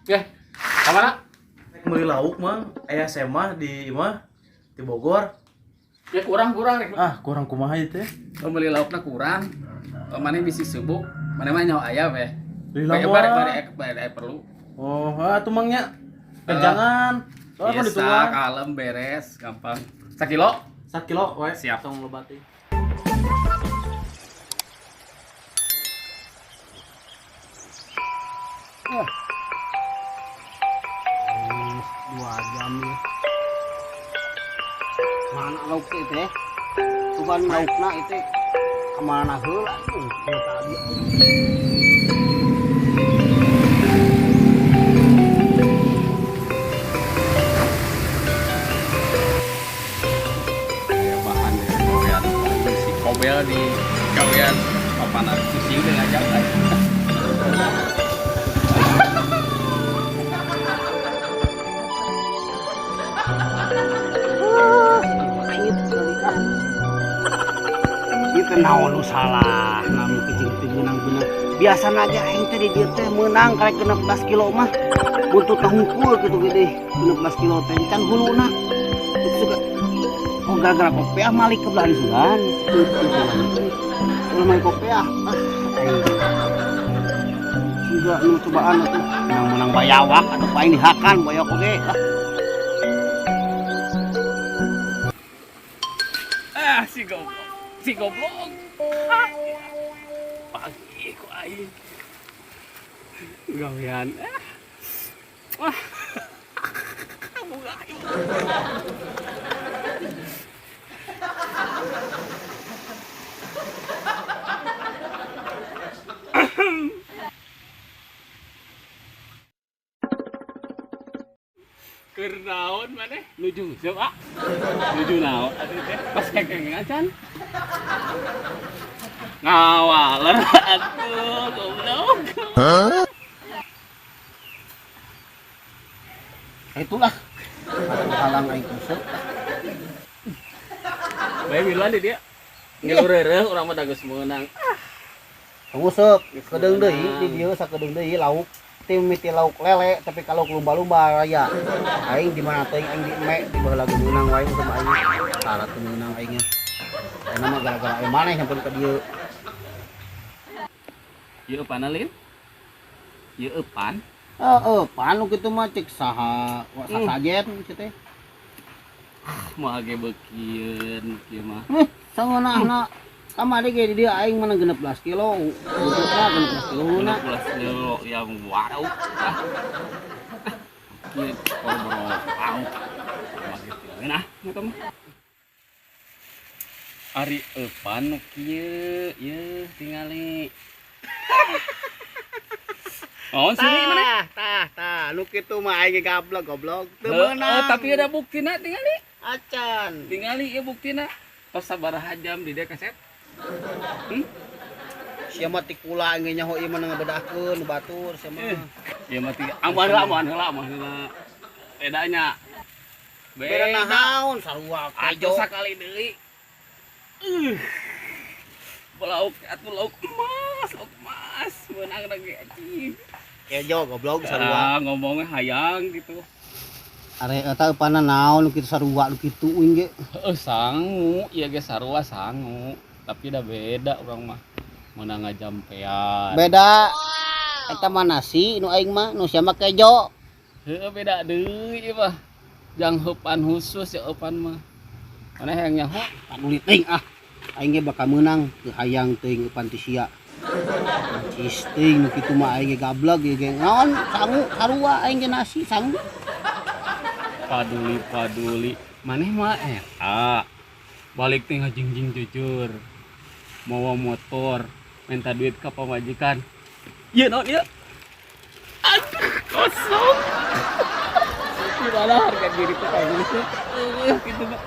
Ya, kamana? Meuli lauk, Mang. Aya semah di imah di Bogor. Ya kurang-kurang rek. Ah, kurang kumaha ieu teh? Meuli laukna kurang. Maneh bisi sibuk, maneh mah nyawa aya we. Beli Bare lauk. bare bare bare perlu. Oh, atuh Mang nya. Kencangan. Soalnya kan Biasa, dituang. kalem beres, gampang. Sakilo? Sakilo we. Siap. Tong loba teh. 2 jam ya. Mana lauk teh teh? Tuban laukna itu kemana heula tuh tadi. Aya bahan dari gawean si kobel di gawean papan pusing teh ngajak. Aing kali ah. Ieu teh naon nu salah, nami kijing teu meunang-meunang. Biasana ge aing teh di dieu teh meunang karek 16 kilo mah. Buntut hungkul kitu gede 16 kilo teh can huluna. Itu suka oh gara-gara kopiah malik ke belahan sugan. Ulah malik kopiah. Ah, aing. Juga nu cobaan atuh menang-menang bayawak atau aing dihakan boyok oge. Ah. Ah, si goblok. Si goblok. Ah, pagi ku aing. Gawean. Ah. Wah. Bunga aing. Keur naon maneh? Nuju siap ah. Nuju naon atuh teh? Pas kengeng acan. Ngawaler atuh goblok. Itulah. Atuh halang aing kusut. Bae miluan di dia. Ngilu reureuh urang mah da geus meunang. Nguseup kedeung deui di dieu sakedeung deui lauk tim miti lauk lele tapi kalau lumba-lumba raya aing di mana teuing aing di eme di baheula ge meunang wae sama aing syarat teu meunang aing nya. Ayeuna mah gara-gara aing maneh nyampeun ka dieu. Ieu eupan lin? Ieu eupan? Heeh, pan nu kitu mah cek saha wa sasajen kitu teh. Moal ge beukieun kieu mah. Sangeunahna kamari ge di dieu aing menang 16 kilo, buntutna 16 kilo na. 16 kilo yang warau. Ah. Kieu boro au. Mah kitu nah, eta mah. Ari eupan nu kieu, ieu tingali. Oh, sini mana? Tah, tah, tah, nu kitu mah aing ge gablek goblok. Teu Heeh, meunang. tapi ada buktina tingali. Acan. Tingali ieu buktina. Tos sabaraha jam di dieu kaset? Sia mah ti kula aing ge nyaho ieu mah ngabedahkeun nu batur sia mah. Ieu mah tiga aman heula, aman heula, aman heula. Bedanya. Beda naon sarua Ajo kejo. sakali deui. Lauk atuh lauk emas, meunang lagi anjing. Kejo goblok sarua. Ah, ngomongnya hayang gitu. Are eta eupanna naon nu kitu sarua nu kitu uing ge. Heeh, sangu, ieu ge sarua sangu, tapi da beda urang mah. Meunang ngajampean. Beda. Eta mah nasi nu aing mah nu sia mah kejo. Heeh, beda deui ieu mah. Jang heupan khusus ya eupan mah. Mana hayang nyaho? Paduli teuing ah. Aing ge bakal meunang teu hayang teuing eupan ti sia. Cis teuing nu kitu mah aing ge gablek ieu ge. Naon sangu sarua aing ge nasi sangu. Paduli paduli. Maneh mah eta. Balik teh ngajingjing jujur. Mawa motor, minta duit ka pamajikan. Ieu naon ieu? Aduh, kosong. Gimana harga diri tuh kayak gitu? Gitu mah.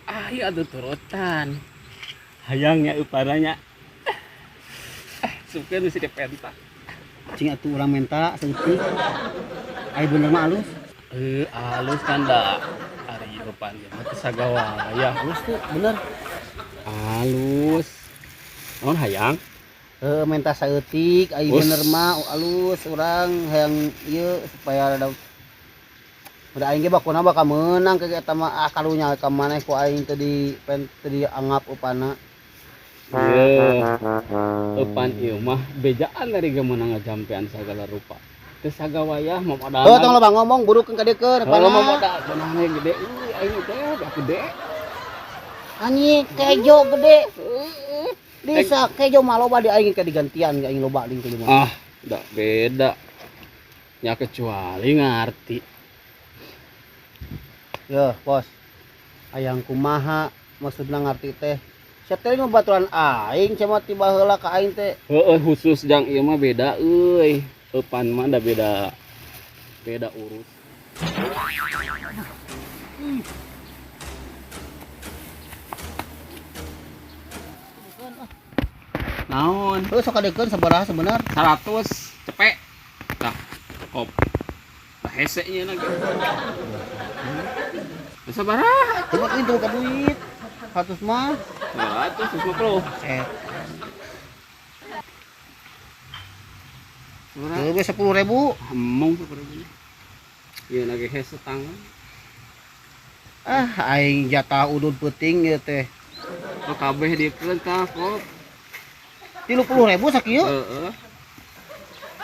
Ah, iya aduh turutan. Hayangnya uparanya. Suka nu si dipenta. Cing atuh urang menta saeutik. Ai bener mah alus. Halus kan da. Ari eupan ge mah teu sagawayah. Alus tuh bener. Halus. Naon hayang? Heuh menta saeutik ai bener mah alus urang hayang ieu supaya rada udah aing ge bakuna bakal meunang ke eta mah ah karunya ka maneh ku aing teu di pen teu dianggap upana. Ye, eupan ieu mah bejaan dari ge meunang ngajampean sagala rupa. Teu sagawayah mamodalna. Heuh tong loba ngomong burukeun ka dieu keun Kalau mamodal beunangna gede euy aing teh gede. Anjing kejo gede. Bisa kejo mah loba di aing ke digantian aing loba deui kejo mah. Ah, udah beda. Ya kecuali ngarti. Yeuh, bos. Ayang kumaha maksudna ngarti teh? Sia teh mah baturan aing sia mah tiba heula ka aing teh. Heueuh khusus jang ieu mah beda euy. Eupan mah da beda beda urus. Naon? Heuh sok kadekeun sabaraha sebenar? 100 cepek. Tah, kop. Tah hese nya lagi. Sabaraha? Coba itu buka duit. 100 mah. 150. Eh. Sabaraha? Heuh 10.000. Hemong 10.000. Ieu lagi hese tangan. Ah, aing jatah udud peuting ieu teh. Oh, kabeh diekeun tah, kop. 30.000 sakieu. Heeh.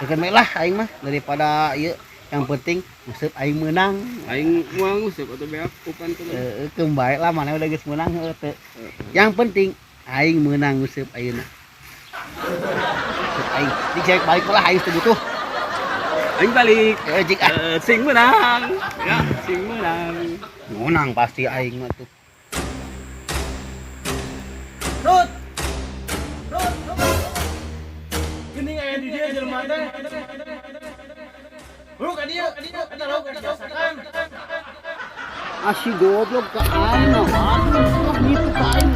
Deukeun we lah aing mah daripada ieu yang penting nguseup aing meunang. Aing moal nguseup atuh beak upan kudu. Heeh, keun bae lah maneh udah geus meunang heueuh teu. Yang penting aing meunang nguseup ayeuna. Nguseup aing dicek balik lah aing teu butuh. Aing balik. Heuh jik ah. Sing meunang. Ya, sing meunang. Meunang pasti aing mah tuh. Rut. Rut. Geuning aya di dieu jelema teh. Ruk ka dieu, eta lauk diasakan. Asih goblok ka aing. Aduh, gitu ka aing.